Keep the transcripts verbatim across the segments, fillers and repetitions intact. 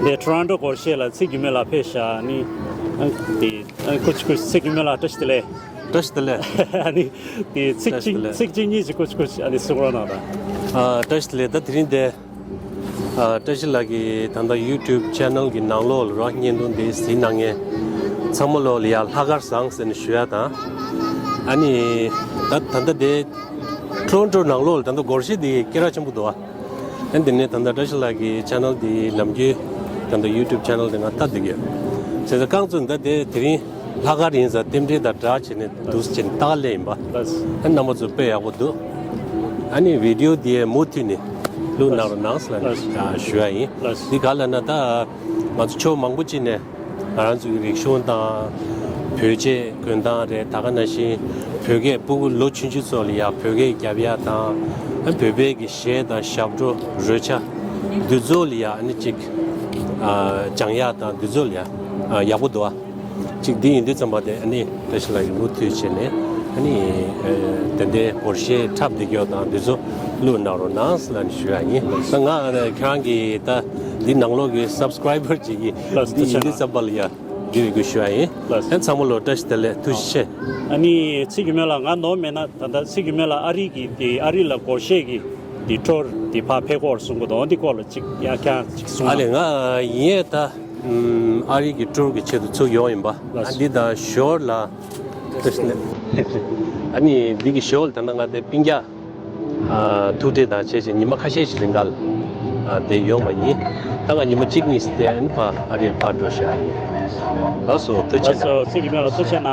འདི་ཊོ་རོན་ཊོ་སྒོར་གཞས་ལ་ཚིག་རྒྱུ་མེད་ལ་ཕེབས་ཤག་ཨ་ནི་ཨ་དེ་ཨ་ཀུ་ཅི་ཀུ་ཅི་ཚིག་རྒྱུ་མེད་ལ་བཀྲ་ཤིས་བདེ་ལེགས། བཀྲ་ཤིས་བདེ་ལེགས། ཨ་ནི་དེ་ཚིག་བཀྲ་ཤིས་བདེ་ལེགས། གཅིག་གཅིག་གཉིས་ཀྱི་ཀུ་ཅི་ཀུ་ཅི་ཨ་ནི་གསུང་རོགས་གནང་དང་། ཨ་བཀྲ་ཤིས་བདེ་ལེགས། ད་དེ་རིང་དེ་ཨ་བཀྲ་ཤིས་ལགས་ཀྱི་ད་ལྟ་ཡུ་ཊུབ་ཆེ་ནལ་གྱི་ནང་ལོགས་ལ་རོགས་བརྙན་ཐུང་དེ་གཟིགས་གནང་མཁན་ཚང་མ་ལོག་ལ་ཡ་ལྷག་དཀར་བཟང་ཟེར་ནས་ཞུ་ཡ་དང་། ཨ་ནི་ད་ད་ལྟ་དེ་ཊོ་རོན་ཊོ་ནང་ལོགས་ལ་ད་ལྟ་སྒོར་གཞས་དེ་སྐད་གྲགས་ཆེན་པོ་འདུག་ཨ། ཨ་འདི་ནས་ད་ལྟ་བཀྲ་ཤིས་ལགས་ཀྱི་ཆེ་ནལ་འདི་ནམ་རྒྱུན་ད་ལྟ་ཡུ་ཊུབ་ཆེ་ནལ་འདི་ང་ལྟ་བསྡད་ཀྱི་ཡོད། བྱས་ཙང་རྐང་བཙུགས་ད་ལྟ་དེ་རིང་ལྷག་དཀར་ཡིན་ཙང་རྟེན་འབྲེལ་དང་སྦྲགས་བྱས་ནས་འདུག་སེ་བྱས་ནས་ལྟ་ག་སླེབས་ཡིན་པ། ལགས། ཨ་རྣམ་པ་ཚོ་དཔེ་ཡག་པོ་འདུག་ཨ་ནི་བི་ཌིའོ་འདི་མུ་མཐུད་ནས་བླུག་གནང་རོགས་གནང་ཟེར་ལབ་ནས་ཞུ་ཡ་ཡིན། ལགས། འདི་ག་ལབ་ན་ད་ང་ཚོ་ཕྱོགས་མང་པོ་ཅིག་ནས། ང་རང་ཚོའི་རིག་གཞུང་དང་། བོད་ཆས་གོན་སྟངས་རེད། ད་ག་ནང་བཞིན་བོད་སྐད་སྤུ་གུ་ལོ་ཆུང་ཆུང་ཚོ་ལ་ཡ་བོད་སྐད་རྒྱབ་ཡ་དང་། བོད་པའི་གི་གཞས་དང་ཞབས་བྲོ་རོལ་ཆ་འདི་ཚོ་ལ་ཡ་ཨ་ནི་ཅིག་སྦྱང་ཡ་དང་འདི་ཚོ་ལ་ཡ་ཡག་པོ་འདུག་ཨ། ཅིག་འདི་ཡིན་དུས་ཙམ་པ་དེ་ཨ་ནི་བཀྲ་ཤིས་ལགས་ཀྱིས་མུ་མཐུད་བྱས་ནས་ཨ་ནི་དེ་འདྲའི་སྒོར་གཞས་འཁྲབ་བསྡད་ཀྱོག་དང་འདི་ཚོ་བླུག་གནང་རོགས་གནང་ཟེར་ལབ་ནས་ཞུ་ཡ་ཡིན། ད་ང་ཁྱེད་རང་གི་ད་འདི་ནང་ལོགས་ཀྱི་སབ་སི་ཀ་རའི་བར་ཅིག་གིས། ལགས་སོ། འདི་ཡིན་དུས་ཙམ་པ་ལ་ཡ། འདི་རེ་སྐུལ་ཞུ་བ་ཡིན། ལགས་སོ། ཨ་ཚང་མ་ལོ་བཀྲ་ཤིས་བདེ་ལེགས། ཐུགས་རྗེ་ཆེ། ཨ་ནི་ཚིག་རྒྱུ་མེད་ལ་ང་ནོར་མེད་ན་ད་ལྟ་ཚིག་རྒྱུ་མེད་ལ་ཨ་རི་གི་དེ་ཨ་རི་ལ་སྒོར་གཞས་ཀྱི་དེ་ཊུར་དེ་ཕར་ཕེབས་སྐོར་གསུང་གི་འདུག་འདི་སྐོར་ལ་ཅིག་ཡ་ཁྱང་ཅིག་གསུང་། ཨ་ལས་ང་ཡིན་ད་ཨ་རི་གི་ཊུར་གི་ཆེད་དུ་ཚུར་ཡོང་ཡིན་པ། ལགས་སོ། ཨ་འདི་ད་ཞོར་ལ་ཨ་ནི་འདི་གི་ཞོར་ལ་ད་ང་དེ་སྤུན་ཀྱག་ཨ་ཐུག་འཕྲད་དང་བྱས་བྱས་ཉི་མ་ཁ་ཤས་ཤིག་རིང་ག་ལ་ཨ་དེ་ཡོང་བ་ཡིན། ད་ང་ཉི་མ་གཅིག་གཉིས་དེ་ཨ་ནི་ཕར་ཨ་རིར་ཕར་འགྲོ་བཞག་ཡིན། ལགས་སོ། ཐུགས་རྗེ་ཆེ་གནང་། ལགས་སོ། ཚིག་གི་མེད་ལ་ཐུགས་རྗེ་གནང་།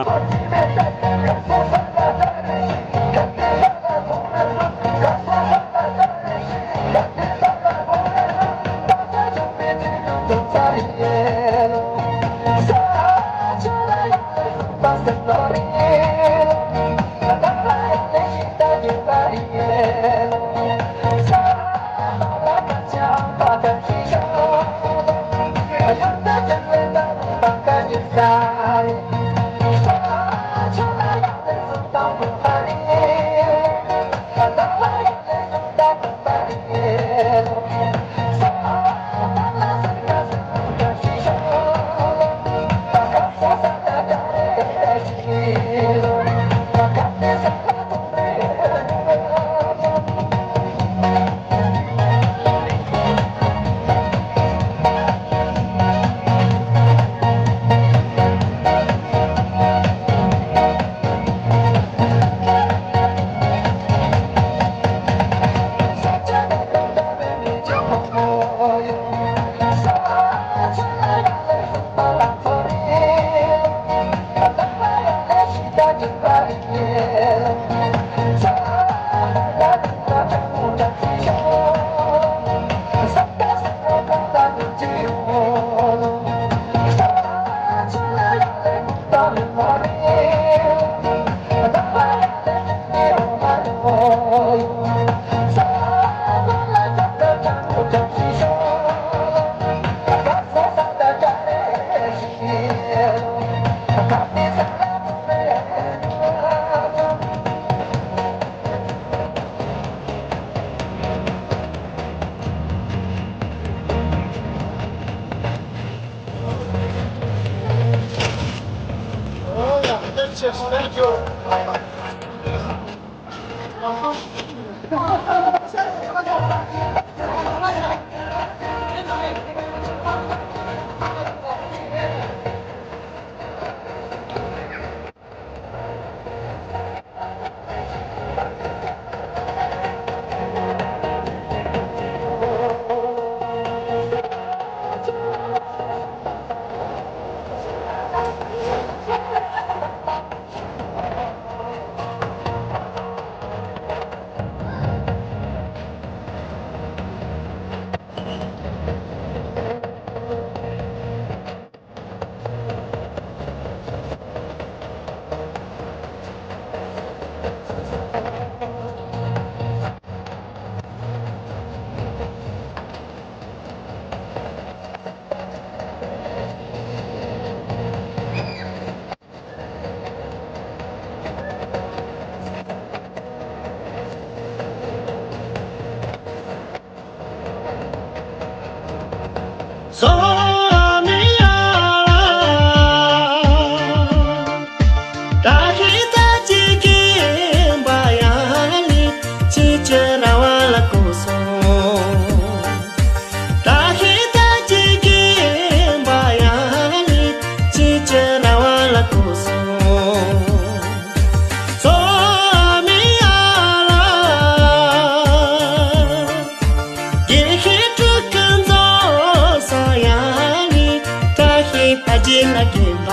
ད་ཅི་ལ་རྒན་པ།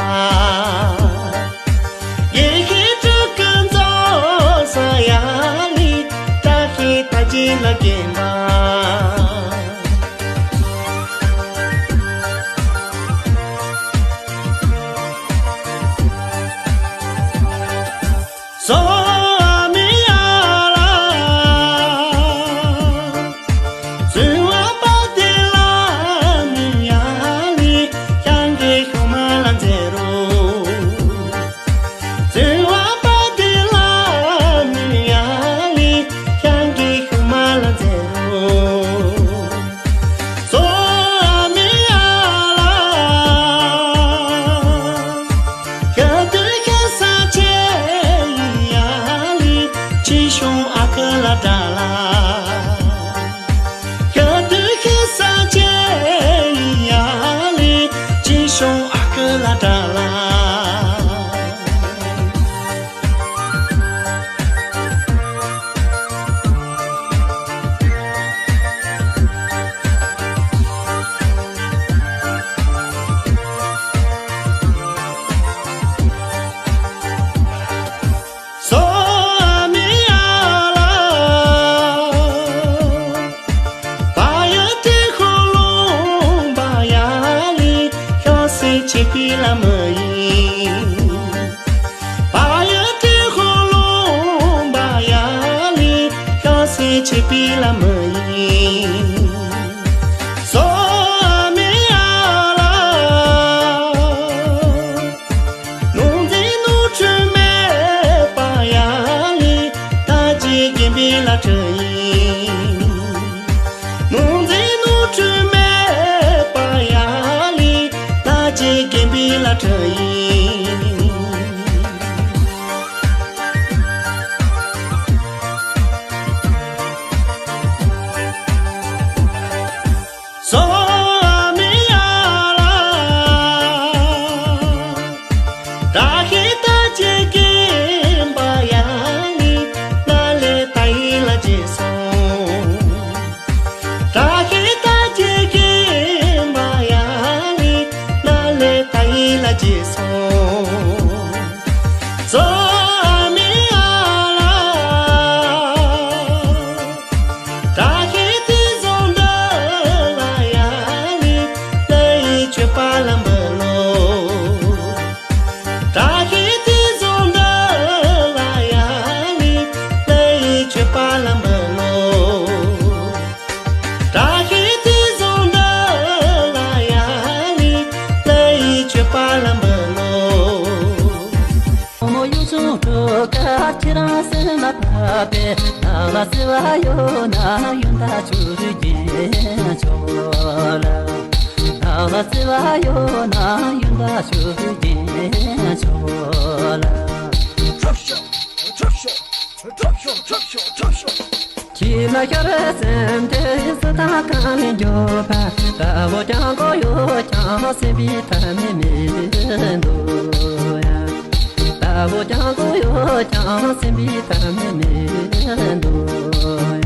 ཡེ་ཤེས་སྤྲུལ་སྐུ་མཛོ་ས་ཡ་ལི། བཀྲ་ཤིས་ད་ཅི་ལ་རྒན་པ། སོ་ཨ་མི་ཡ་ལ། སུ་བ་པ་དེ་ལ་མི་ཡ་ལི། ཤང་གི་ཤུ་མ་ལ་མཛེས་རོ། སུ་བ་པ་དེ་ལ་མི་ཡ་ལི། ཤང་གི་ཤུ་མ་ལ་མཛེས་རོ། སོ་ཨ་མི་ཡ་ལ། ཤ་དུ་ཤ་ས་ཆེ་ཡ་ལི། ཅི་ཤོང་ཨ་ཁ་ལ་དྲ་ལ། ཤ་དུ་ཤ་ས་ཆེ་ཡ་ལི། ཅི་ཤོང་ཨ་ཁ་ལ་དྲ་ལ། སོ་ཨ་མི་ཡ་ལ། བ་ཡ་ཏི་ཧོ་ལོང་བ་ཡ་ལི། ཤོ་སི་ཆི་པི་ལ་མ་ཡིན། བ་ཡ་ཏི་ཧོ་ལོང་བ་ཡ་ལི། ཤོ་སི་ཆི་པི་ལ་མ་ཡིན། སོ་ཨ་མི་ཡ་ལ། ནོར་འཛིན་ནོར་འཁྲུལ་མེད་པ་ཡ་ལི། ད་ཅི་རྒན་པའི་བླ་བྲེ་ཡིན། ནོར་འཛིན་ནོར་འཁྲུལ་མེད་པ་ཡ་ལི། ད་ཅི་རྒན་པའི་བླ་བྲེ་ཡིན། སོ་ཨ་མི་ཡ་ལ། བཀྲ་ཤིས་ད་ཅི་རྒན་པ་ཡ་ལི། ལ་ལེ་ད་ཡི་ལ་ཅི་སོང་། བཀྲ་ཤིས་ད་ཅི་རྒན་པ་ཡ་ལི། ལ་ལེ་ད་ཡི་ལ་ཅི་སོང་། སོ་ཨ་མི་ཡ་ལ། བཀྲ་ཤིས་དེ་བཟང་འདི་ལ་ཡ་ལི། ལ་ཡི་སྤྱོད་པ་ལ་འབུལ་ལོ། བཀྲ་ཤིས་དེ་བཟང་འདི་ལ་ཡ་ལི། ལ་ཡི་སྤྱོད་པ་ལ་འབུལ་ལོ། བཀྲ་ཤིས་དེ་བཟང་འདི་ལ་ཡ་ལི། ལ་ཡི་སྤྱོད་པ་ལ་འབུལ་ལོ། མོ་ཡུལ་ཆུང་གྲོགས་དཀར་ཁྱེད་རང་སེམས་ལ་བབས་པས། བདག་ལ་བརྩེ་བ་ཡོད་ན་ཡོན་བདག་ཆོས་རྒྱན་མཆོག་ལ། བདག་ལ་བརྩེ་བ་ཡོད་ན་ཡོན་བདག་ཆོས་རྒྱན་མཆོག་ལ། ཁྲོབ་ཤོག་ཁྲོབ་ཤོག་ཁྲོབ་ཤོག་ཁྲོབ་ཤོག་ཁྲོབ་ཤོག་ཁྱིམ་ལ་ཤར་སེམས་དེ་སུ་དང་གང་ལས་འགྱོད་པ། ལྟ་བུ་ཀྱང་གོ་ཡོད་ཀྱང་སེམས་པའི་མཐའ་མེད་མི་འདུག་ཡ། ལྟ་བུ་ཀྱང་གོ་ཡོད་ཀྱང་སེམས་པའི་མཐའ་མེད་མི་འདུག་ཡ།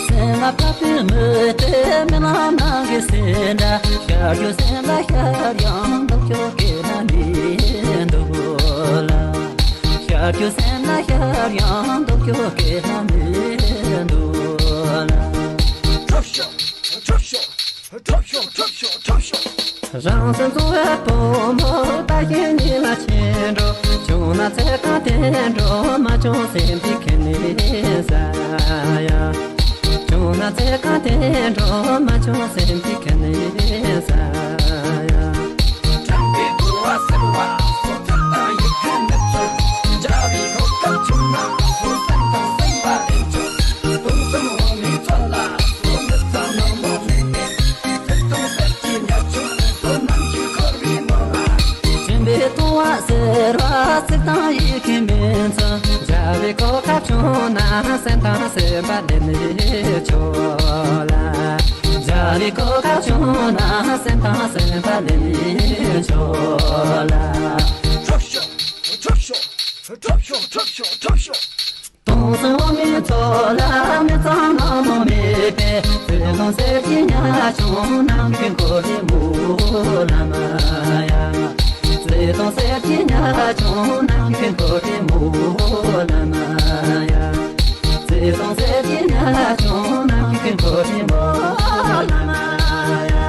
སེམས་ལ་བབས་པའི་མི་དེ་མི་ལ་ནང་གི་སེམས་འདྲ། ཤར་རྒྱུ་སེམས་ལ་ཤར་ཡང་འདུག་ཆོག་གི་ན་མི་འདུག་ལ། ཤར་རྒྱུ་སེམས་ལ་ཤར་ཡང་འདུག་ཆོག་གི་ན་མི་འདུག་ལ། ཁྲོབ་ཤོག་ཁྲོབ་ཤོག་ཁྲོབ་ཤོག་ཁྲོབ་ཤོག་ཁྲོབ་ཤོག་རང་སེམས་གཙོ་བའི་བུ་མོ་ད་གིན་ཉིད་ལ་ཆེན་འགྲོ། བྱུང་ན་ཚེ་གང་དེ་འགྲོ། མ་བྱུང་སེམས་པའི་ཁེ་ནི་ས་ཡ། བྱུང་ན་ཚེ་གང་དེ་འགྲོ། མ་བྱུང་སེམས་པའི་ཁེ་ནི་ས་ཡ། དྲང་པོའི་དུ་བ་ཟེར་བ་སོ་ཐར་དང་ཡིག་ཕན་མི་ཚོར། འཇའ་བའི་གོ་སྐབས་བྱུང་ན་སོ་སེམས་དང་སེམས་པ་ལེན་ཆོག་སྟོང་གསུམ་འོག་མའི་མཚོ་ལ་སོ་མི་ཚང་ནང་མོ་མེད་པས། སྦྱིན་པའི་ལྟུང་བ་ཟེར་བ་ཚིག་དང་ཡི་གེ་མིན་ཚུལ། འཇའ་བའི་གོ་སྐབས་བྱུང་ན་སེམས་དང་སེམས་པ་ལྡན་ནས་ཆོག་ལ། འཇའ་བའི་གོ་སྐབས་བྱུང་ན་སེམས་དང་སེམས་པ་ལྡན་ནས་ཆོག་ལ། ཁྲོབ་ཤོག་ཁྲོབ་ཤོག་ཁྲོབ་ཤོག་ཁྲོབ་ཤོག་ཁྲོབ་ཤོག་སྟོང་གསུམ་འོག་མིན་ཚོགས་ལ་མི་གཙང་ནག་མོ་མེད་པས། བསོད་ནམས་ཟེར་གྱི་ཉ་ཆུང་ནམ་མཁའི་འཁོར་ལོའི་མོ་ལ་མ་ཡ། བསོད་ནམས་ཟེར་གྱི་ཉ་ཆུང་ནམ་མཁའི་འཁོར་ལོའི་མོ་ལ་མ་ཡ། བསོད་ནམས་ཟེར་གྱི་ཉ་ཆུང་ནམ་མཁའི་འཁོར་ལོའི་མོ་ལ་མ་ཡ།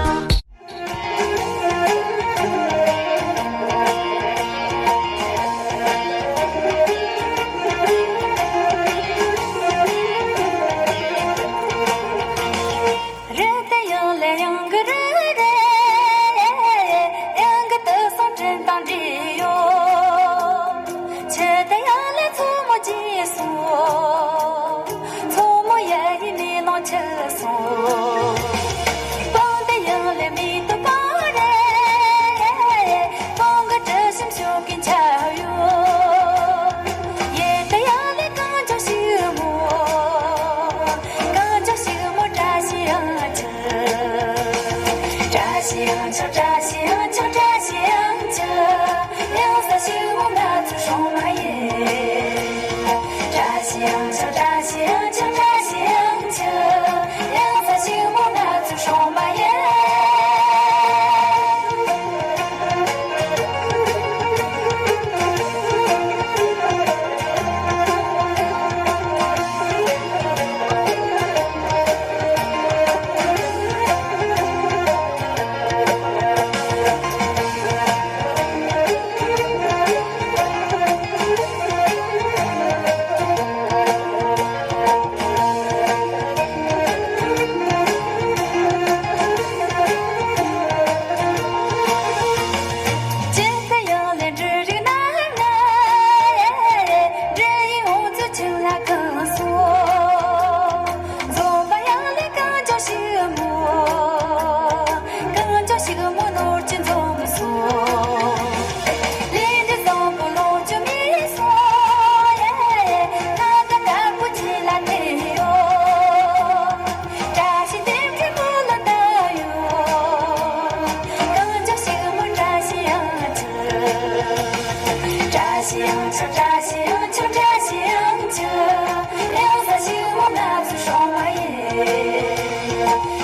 རི་དེ་ཡང་ལས་ཡང་གི་རི་རེད། ཡང་གི་དུ་སོང་དྲིན་དང་འདྲིས་ཡོད། ཆུ་དེ་ཡང་ལས་མཚོ་མོ་རྒྱས་སོང་། མཚོ་མོ་ཡ་ཡི་མི་ནང་ཆུ་སོང་། སྤང་དེ་ཡང་ལས་མི་དུ་སྤང་རེད། སྤང་གི་དྲི་ཞིམ་ཤོག་གི་འཆར་ཡོད། ཡེ་དེ་ཡང་ལས་གངས་ལྗོངས་ཕྱུག་མོ། གངས་ལྗོངས་ཕྱུག་མོ་བཀྲ་ཤིས་ཡང་ཆུ། བཀྲ་ཤིས་ཡང་ཆུ། བཀྲ་ཤིས་ཡང་ཆུ། བཀྲ་ཤིས་ཡང་ཆུ། གཡང་ས་ཕྱུག་མོ་ང་ཚོའི་སྲུང་མ་ཡིན། བཀྲ་ཤིས་ཡང་ཆུ། བཀྲ་ཤིས་ཡང་ཆུ། བཀྲ་ཤིས་ཡང་ཆུ། གཡང་ས་ཕྱུག་མོ་ང་ཚོའི་སྲུང་མ་ཡིན། འཛོམས་པ་ཡང་ལས་གངས་ལྗོངས་ཕྱུག་མོ། གངས་ལྗོངས་ཕྱུག་མོ་ནོར་གྱི་འཛོམས་སོ། ལས་འབྲས་བཟང་པོ་ལོངས་སྤྱོད་མི་སོ། ལྷ་དང་དཀར་པོ་ཁྱེད་ལ་གནས་ཡོད། བཀྲ་ཤིས་ལྡེམ་འཁྱུད་མོ་ལ་བཏགས་ཡོད། གངས་ལྗོངས་ཕྱུག་མོ་བཀྲ་ཤིས་ཡང་ཆུ། བཀྲ་ཤིས་ཡང་ཆུ། བཀྲ་ཤིས་ཡང་ཆུ། བཀྲ་ཤིས་ཡང་ཆུ། གཡང་ས་ཕྱུག་མོ་ང་ཚོའི་སྲུང་མ་ཡིན།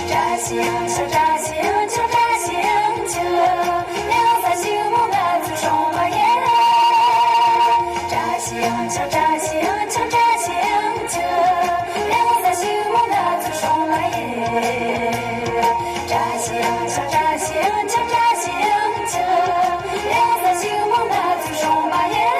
བཀྲ་ཤིས་ཡང་ཆུ། བཀྲ་ཤིས་ཡང་ཆུ། བཀྲ་ཤིས་ཡང་ཆུ། གཡང་ས་ཕྱུག་མོ་ང་ཚོའི་སྲུང་མ་ཡིན། བཀྲ་ཤིས་ཡང་ཆུ། བཀྲ་ཤིས་ཡང་ཆུ། བཀྲ་ཤིས་ཡང་ཆུ། གཡང་ས་ཕྱུག་མོ་ང་ཚོའི་སྲུང་མ་ཡིན། བཀྲ་ཤིས་ཡང་ཆུ། བཀྲ་ཤིས་ཡང་ཆུ། བཀྲ་ཤིས་ཡང་ཆུ། གཡང་ས་ཕྱུག་མོ་ང་ཚོའི་སྲུང་མ་ཡིན།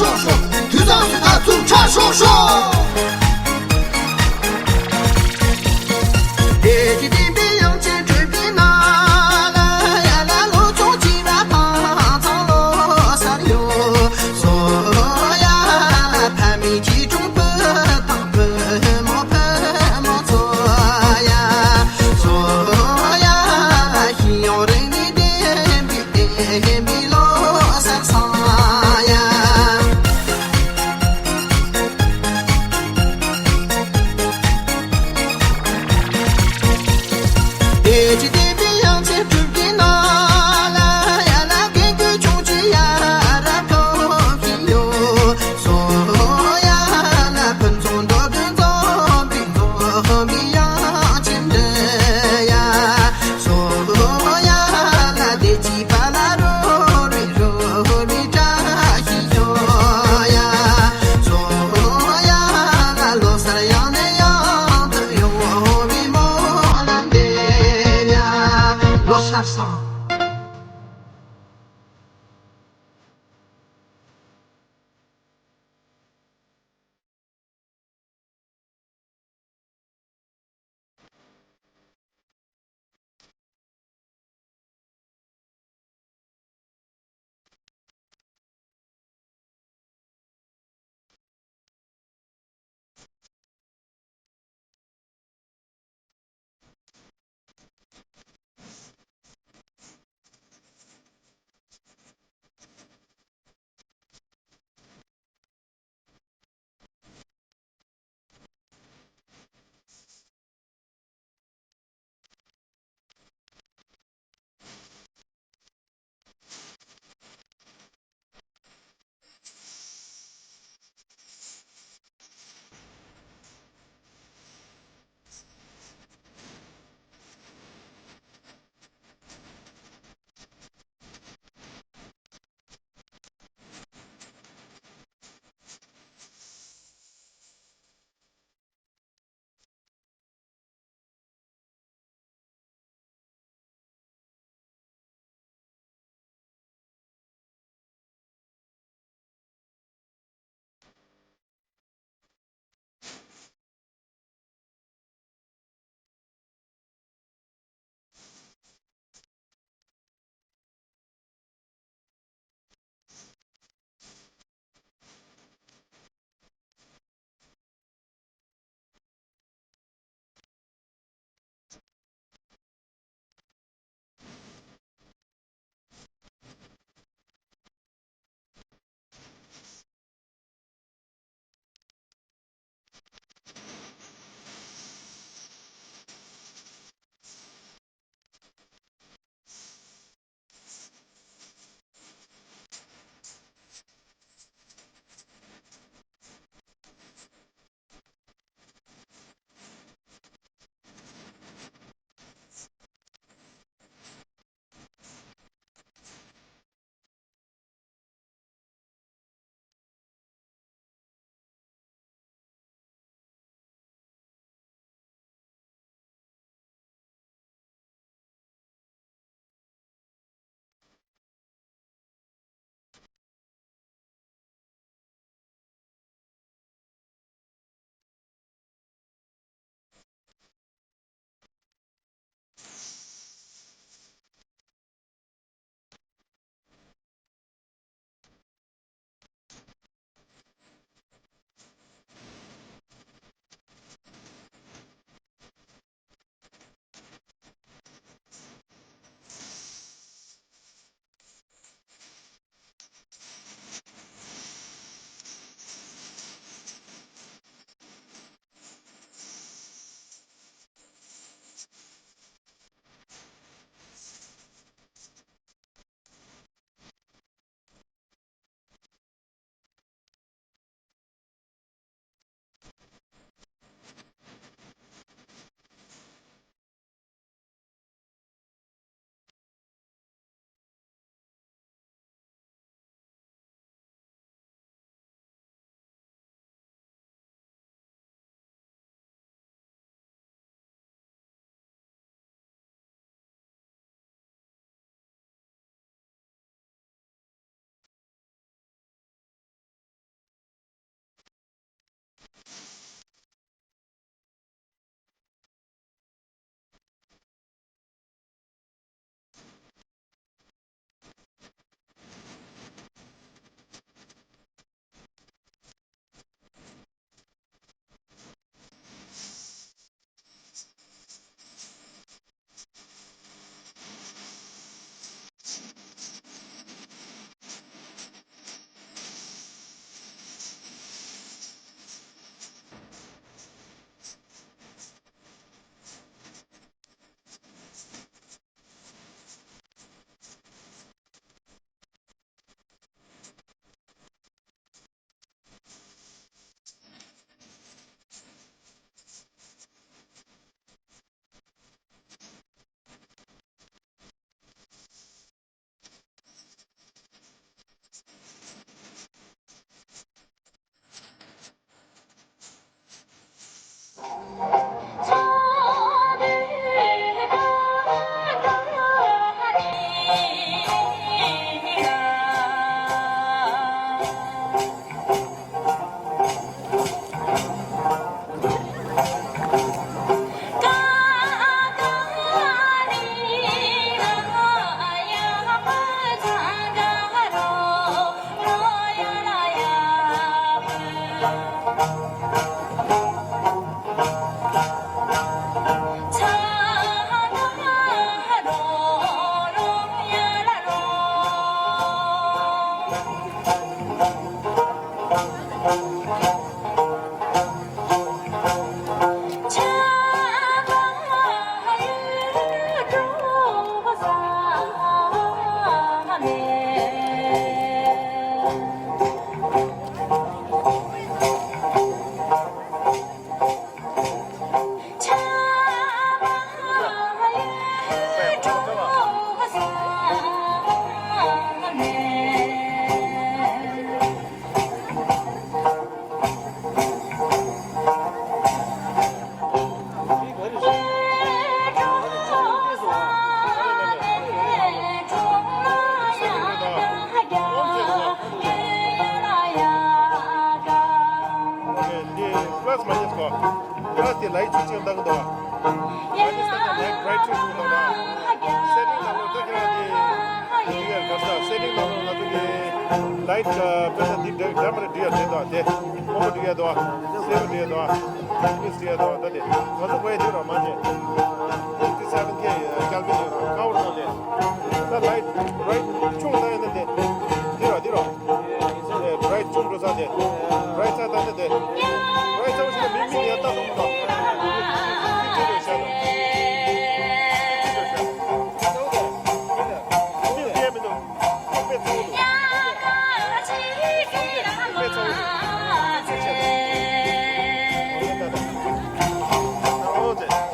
དུས་བཟང་སུ་ད་ཚུར་ཁྲ་ཤོག་ཤོག་དེ་ཀྱི་བསྟན་པའི་དབྱངས་ཅན་སྤྲུལ་པའི་ནང་ལ་ཡ་ལ་ལོ་ཆུང་བྱིས་པ་དང་ཚང་ལོ་གསར་ཡོད་སོ་ཡ། ཕ་མེས་ཀྱི་གྲོང་བུ་དང་བུ་མོ་བུ་མོ་ཚོ་ཡ། སོ་ཡ། ཤེས་ཡོན་རིག་གནས་ལྡན་པའི་བསྟན་པའི་ལོ་གསར་སོང་ཡ། དེ་ཀྱི་བསྟན་པའི་དབྱངས་ཅན་སྤྲུལ་པའི་ནང་ལ་ཡ་ལ་རྒན་རྒོན་ཆུང་ཆུང་ཡ་རབས་ཐོབ་ཀྱི་ཡོད་སོ་ཡ། ལ་ཕུན་ཚོགས་འགྲོ་དོན་རྫོགས་པའི་རྫོགས་པའི་དབྱངས་ཅན་འདི་ཡ། སོ་ཡ་ལ་བདེ་སྐྱིད་པ་ལ་རོལ་བའི་རོལ་བའི་བཀྲ་ཤིས་ཤོག་ཡ། སོ་ཡ་ལ་ལོ་གསར་ཡང་ནས་ཡང་དུ་ཡོང་བའི་སྨོན་ལམ་འདེབས་ཡ། ལོ་གསར་སོང་། དེ་ལའི་ཆུ་ཆེན་བཏང་གི་འདུག་ཨ། ཨ་ནི་ས་ཀ་ལའི་བྷ་རའིཊ་ཆུ་ཆེན་བཏང་ན། སེ་ཊིང་ནང་ལོགས་ད་ཁྱེད་རང་དེ་འདི་ག་ག་ས་སེ་ཊིང་ནང་ལོགས་ང་ཚོ་གི་ལའིཊ་དཔེར་ན་འདི་འདྲ་འདྲ་མ་རེད་འདྲི་ཡ་འདྲི་འདུག་ཨ། དེ་སྔོན་པོ་འདྲི་ཡ་འདུག་ཨ། སེར་པོ་འདྲི་ཡ་འདུག་ཨ། ཨིན་འདྲི་ཡ་འདུག་ཨ། ད་དེ་ང་ཚོ་བས་དེ་ར་མ་བྱེད། ཕིབ་ཊི་སེ་ཝེན་ཁེ་ཀལ་ཝིན་དེ་ར་ཀ་བར་ནང་དེ། ད་ལའིཊ་རའིཊ་ཆུང་ད་ཡིན་ན་དེ། འདི་ར་འདི་ར། བྷ་རའིཊ་ཆུང་འགྲོ་ས་དེ། བྷ་རའིཊ་ས་ད་ནི་དེ། བྷ་རའིཊ་ས་འོ་ཞིག་ལ་མི་མི་ཡ་ལྟ་སོང་ད། ཤི་ཤི་ཤི་ཤི་ཤི་ཤི་ཤི་ཤི་ཤི། དེ་མི་འདུག་དཔེ་ཚ་བོ་འདུག་དཔེ་ཚ་བོ་འདུག་དཔེ་ཚ་བོ་འདུག་དཔེ་ཚ་བོ་འདུག་འོ་ད་ད། འོ་དེ།